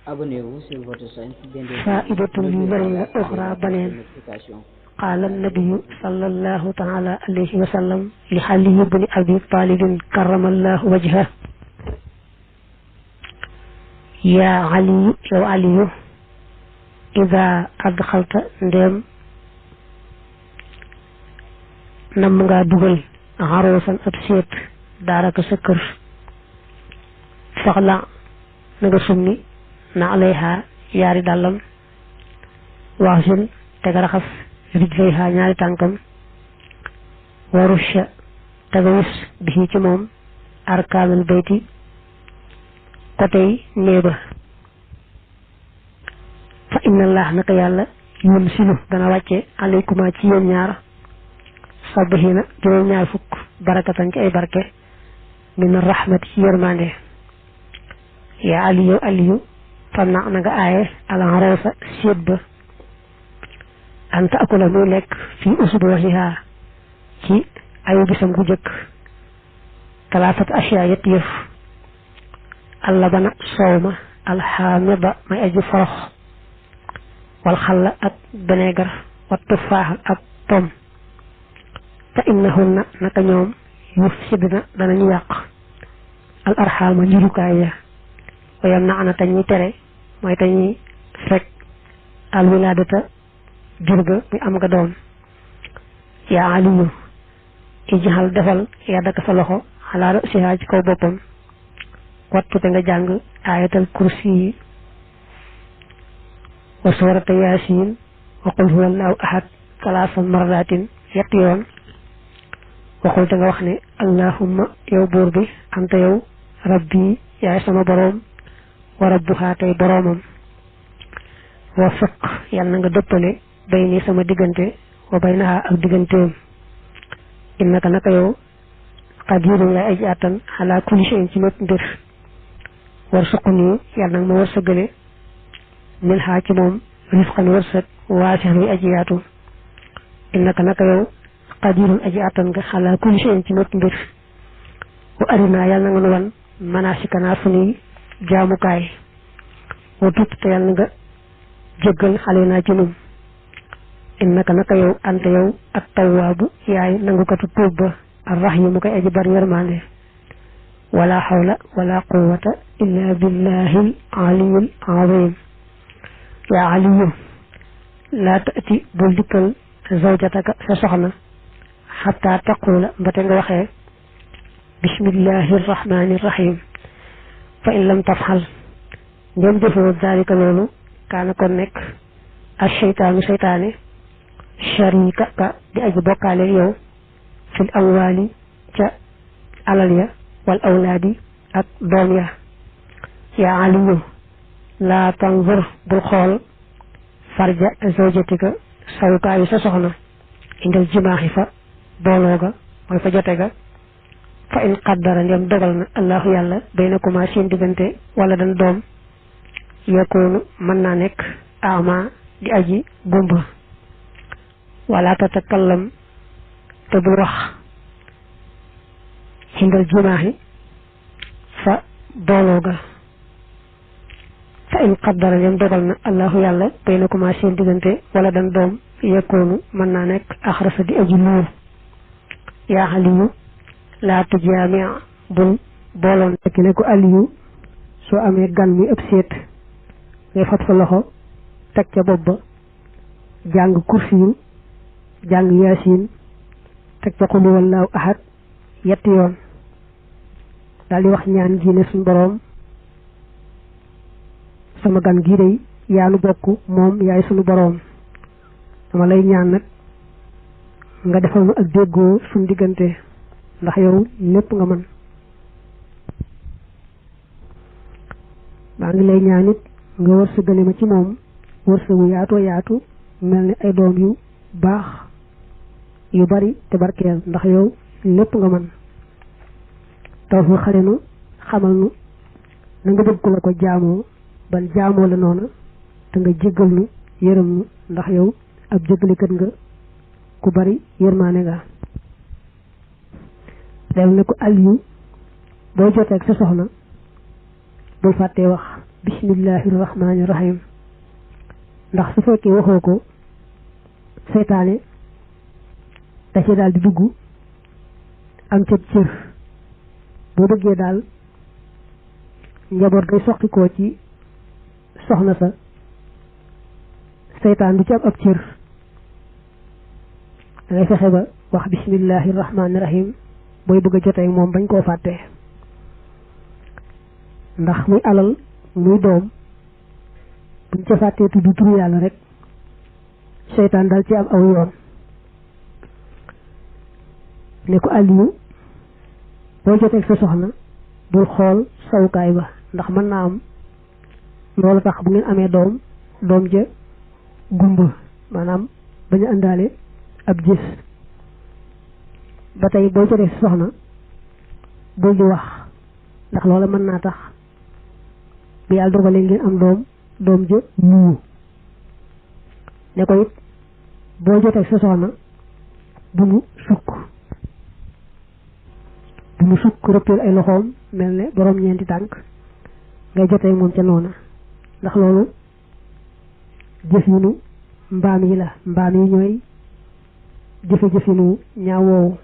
Abonnez-vous sur votre chaîne Dendey TV. فائدة أخرى بنين قال النبي صلى الله تعالى عليه وسلم لعلي بن أبي طالب كرم الله وجهه يا علي يا علي إذا أدخلت ندم نمغا دوغل عروسا أبسيت دارك سكر فغلا نغا سمي نعليها ياري دالم واحسن تغرخف rijlayha ñaari tànkam warusha tagawus bi ci moom arkaanul bayti kotey néeba fa inna allah naka yàlla yun sinu dana wàcce alaykuma ci yéen ñaar sabahina juróom ñaar fukk barakatan ci ay barke min rahmati ci yërmande ya aliyu fanna na nga aaye alarosa séet ba anta akula muy lekk fii usbuhiha ci ayu bisam gu jëkk talaafat asiya yett yëf allabana sowma alxaamida may aji forox wal xalla ak benegar wa tufaax ak pom fa innahunna naka ñoom yufsidna danañu yàq al arxaama njurukaay ya wa yamna'na tañuy tere mooy tañuy fekk al wilaadata jurga mi am nga doom yaa aliyu ijhal defal yaa daka sa loxo xalaara siha ci kaw boppam wattu te nga jàng ayatal kursi yi wa surata yasin wa qul huwa allahu ahad salaasa marratin yetti yoon waxul te nga wax ne allahumma yow buur bi anta yow rabbi yaay sama boroom wa rabbuha tey boroomam wa fiq yàlla na nga dëppale bayni sama diggante wa baynaha ak digganteem innaka naka yow qadirun yaay aji attan ala kulli shay'in ci lépp mbir war suquni yàlla nag ma war sëggale min xaa ci moom rifqan wërsëg waasix wi aji yaatu innaka naka yow qadirun aji attan nga ala kulli shay'in ci lépp mbir wa arina yàlla na nga nu wan manasikana sunuy jaamukaay wa tub te yàlla nga jéggal xale naa ci nun innaka naka yow anta yow at tawwaabu yaay nangukatu tuub ba arrahimu koy aji bar yërmande wala hawla wala quwwata illa billahi aliyil azim yaa aliyu laa taati bul dikkal zawjataka sa soxna xataa taqula mbate nga waxee bismillahi rahmani rahim fa in lam tafxal ndem defoo daalika loolu kaana kon nekk ak seytaane sharika ka di aji bokkaale yow fil amwaali ca alal ya wal awlaadi ak doom ya yaa aliyu laa tanzur bul xool farja zawjatika sawukaayu sa soxna indal jimaaxi fa booloo ga mooy fa jote ga fa in qaddara ndem dogal na allahu yàlla baynakuma seen diggante wala dan doom yakoonu mën naa nekk ama di aji gumba wala tatakallam te bul wax xindal jimaaxi fa booloo ga fa in qaddara ndem dogal na allahu yàlla baynakuma seen diggante wala dan doom yakoonu mën naa nekk axrasa di aji luur yaa aliyu laa tujaami bul booloon nekk ne ko aliyu soo amee gan mi ëpp seet ngay fab sa loxo teg ca bopp ba jàng kursiyu jàng yaasin teg ca qul huwallahu ahad yetti yoon daal di wax ñaan gi ne suñ boroom sama gan gii day yaanu bokk moom yaay sunu boroom dama lay ñaan nag nga defal ma ak déggoo suñ diggante ndax yow lépp nga mën maa ngi lay ñaan it nga wërsëgale ma ci moom wërsëgu yaatoo yaatu mel ni ay doom yu baax yu bari te barkeel ndax yow lépp nga mën taw fu xale nu xamal nu na nga bëgg ku la ko jaamoo ban jaamoo la noona te nga jéggal nu yërëm nu ndax yow ab jéggalikat nga ku bari yërmaane nga del ne ko aliyu boo jotee ak sa soxna bul fàttee wax bismillahir rahmanir rahim ndax su fekkee waxoo ko seytaane da ci daal di dugg am ca cër boo bëggee daal njaboot gay soqi ko ci soxna sa seytaan du ci ab cër da ngay fexe ba wax bismillahir rahmanir rahim booy bëgg a jotee moom bañ koo fàtte ndax muy alal muy doom buñ ca fàttee tudd turu yàlla rek seytaan dal ci am aw yoon ne ko Aliou boo jotee sa soxna bul xool sawukaay ba ndax mën naa am loolu tax bu ngeen amee doom ja gumba maanaam bañ a àndaale ab gis ba tey boo jotee sa soxna bul di wax ndax loola mën naa tax bi yàlla dogalee ngeen am doom ja nuyu ne ko it boo jotee sa soxna bu mu sukk rëppeel ay loxoom mel ne borom ñeenti tànk ngay jotee moom ca noona ndax loolu jëfinu mbaam yi la mbaam yi ñooy jëfinu ñaaw woowu